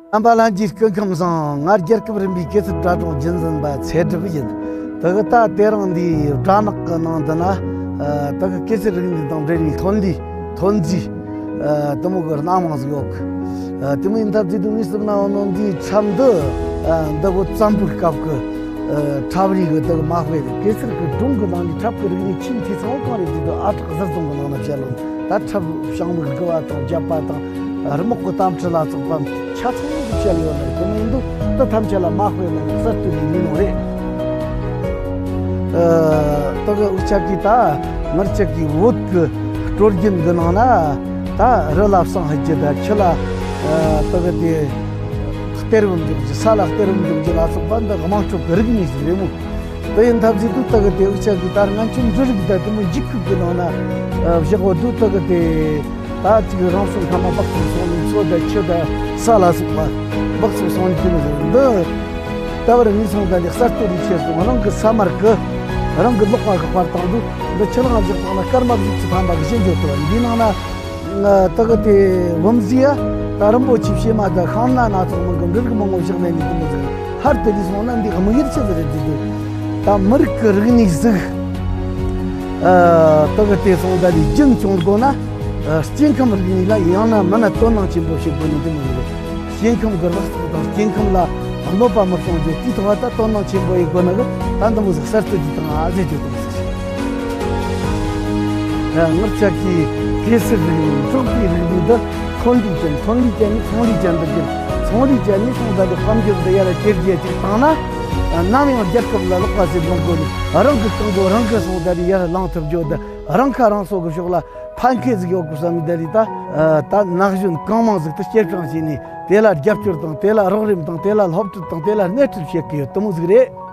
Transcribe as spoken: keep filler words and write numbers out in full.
རྣམ་པ་ལྷན་རྒྱས་སྐུ་ཁམས་བཟང་། ང་རྒྱལ་ཁབ་རིམ་པའི་སྐད་ཚིག་དྲ་གྲོགས་རྒྱུན་འཛིན་པ་ཚེ་སྒྲིབ་ཡིན། དེ་གི་ད་དེ་རིང་འདིའི་སྦྲ་ནག་གི་ནང་དུ་ན། ཨ། དེ་གི་སྐད་ཚིག་རིག་གནས་དང་འབྲེལ་བའི་ཐོན་ལས་ཐོན་རྫས། ཨ། དེ་མོ་གི་སྣ་མང་ཟིག་ཡོད་གི། ཨ། དེ་མོ་ཡིན་སྟབས་ཅིག་ཏུ་ངས་བསམ་ན་འོ་ནོ་འདིའི་འཁྲབ་འདི། ཨ། འདི་བོད་བཙན་པོའི་སྐབས་ཀྱི། ཨ། འཁྲབ་རིས་གི་དེ་གི་མ་དཔེ་རེད། གེ་སར་གི་སྒྲུང་གི་ནང་ནས་འཁྲབ་ཀྱི་རིག་གནས་ཆེས་འཐུས་ཚང་བོ་གང་རེད་ཟེར་དུས། ཨ་བྲག་གཟར་རྫོང་གི་ནང་ན་བཤད་ལོ། ད་འཁྲབ་ཞང་མིག་དགུ་བ་དང་བརྒྱད་པ་དང་། རི་མོ་གི་གཏམ་ཁྲིད་ལ་སོགས་པ་ཆ་ཚང་དུ་བཤད་ཡོད་ནི་རེད། དེ་མིན་དུ་འདི་ཐམས་ཅད་ལ་མ་དཔེ་ནི་གསར་གཏོད་པའི་ལས་ནོ་རེད། ཨ། ད་གི་འུ་ཅག་གིས་ད་ངར་ཅག་གི་བོད་ཀྱི་སྲོལ་རྒྱུན་གྱི་ནང་ན་ད་རི་ལ་བསང་ཕུད་རྒྱུ་དང་། ཆུ་ལ། ཨ། ད་གི་དེ་སྟེར་བུམ་འཇོག་རྒྱུ། ས་ལ་སྟེར་བུམ་འཇོག་རྒྱུ་ལ་སོགས་པ་འདི་དམངས་ཁྲོད་ཀྱི་རིག་གནས་ཤིག་རེད་མོད། དེ་ཡིན་སྟབས་ཅིག་ཏུ་ད་གི་དེ་འུ་ཅག་གིས་ད་སྔོན་བྱོན་འབྲུ་རིགས་དང་དེ་མོ་འཇིགས་སྐུལ་གྱི་ནང་ན། ཨ། བཞག་གོ་དུས་ད་གི་དེ་ད་ཅིག་རང་བྱུང་ཁམས་མ་སྦགས་སུ་སོང་ནས་མཚོ་དང་ཆུ་དང་ས་ལ་སོགས་པ་སྦགས་སུ་སོང་ནས་དེ་མོ་ཟེར་འདི། ད་བར་ངས་སོང་ད་ནི་གསར་གཏོད་ཀྱི་ཆེད་དུ་རང་གི་ས་དམར་གི་རང་གི་ལག་པ་གི་པར་བཏང་དུས། འདི་ཆུ་ལང་བཞག་བཏང་ན་སྐར་མ་བཞི་བཅུ་ཐམ་པ་གི་ཞིག་འགྱོ་ཐུབ། འདིའི་ནང་ན། ཨ། ད་གི་དེ་བུམ་གཟིགས་ཡ། ད་རིན་པོ་ཆེ་བྱེ་མ་དང་ཤིང་སྣ་སྣ་ཚོགས་མང་གི་འབྲུ་རིགས་མང་བོ་བཞག་ནས་ནི་དེ་མོ་ཟིག་ཧར་དེ་ལས་སོང་ན་འདི་དམིགས་ཡུལ་ཆི་ཟིག་རེད་ཟེར་དུས། ད་མི་རིགས་ཀྱི་རིག་གནས་ཟིག་ཨ། ད་གི་དེ་སོང་ད་ལས་རྒྱུན་སྐྱོང་དགོས་ན། ཨ། སྐྱེ་ཁམས་རིག་གནས་ལ་ཡང་ན་མིན་ན་དོ་སྣང་ཆེན་པོ་བྱེད་དགོས་ནི་དེ་མོ་ཟིག་རེད། སྐྱེ་ཁམས་ཀྱི་རིག་རྩལ་དང་སྐྱེ་ཁམས་ལ་གནོད་པ་མི་གཏོང་རྒྱུ་དེའི་ཐོག་ལ་ད་དོ་སྣང་ཆེན་པོ་ཡེད་དགོས་ནི་གི་ད་འདི་མོ་ཟིག་གསར་གཏོད་ཀྱི་དང་ཨ་ཟེར་རྒྱུ་དང་ཟིག་ཨ། ངར་ཅག་གིས་གེ་སར་རིག་གནས་འབྲོག་པའི་རིག་གནས་འདི་ཐོན་ལས་ཅན། ཐོན་ལས་ཅན་ནས་ཚོང་ལས་ཅན་དུ་གྱུར། ཚོང་ལས་ཅན་ནས་སོང་ད་དེ་དཔལ་འབྱོར་འདི་ཡར་ལ་འཕེལ་རྒྱས་ཅིག་བཏང་ན། ཨ། ནམ་ཡང་རྒྱལ་ཁབ་ལ་ལོག་པ་ཟིག་མི་དགོས་ནས། རང་གི་རྐང་པ་རང་གིས་སོང་ད་དེ་ཡར་ལངས་ཐུབ་རྒྱུ་དང་། རང་ཁ་རང་གསོ་གི་ཕྱོགས་ལ་ཕན་ཁེ་ཟིག་ཡོད་དགོས་བསམ་མི་ད་ལས་ད། ཨ། ད་ན་གཞོན་གང་མང་ཟིག་ཏུ་སྐྱེད་སྲིང་བྱས་ནས་དེ་ལ་རྒྱབ་སྐྱོར་དང་། དེ་ལ་རོགས་རམ་དང་། དེ་ལ་སློབ་ཁྲིད་དང་། དེ་ལ་སྣེ་ཁྲིད་བྱེད་ཀྱི་ཡོད། དེ་མོ་ཟིག་རེད།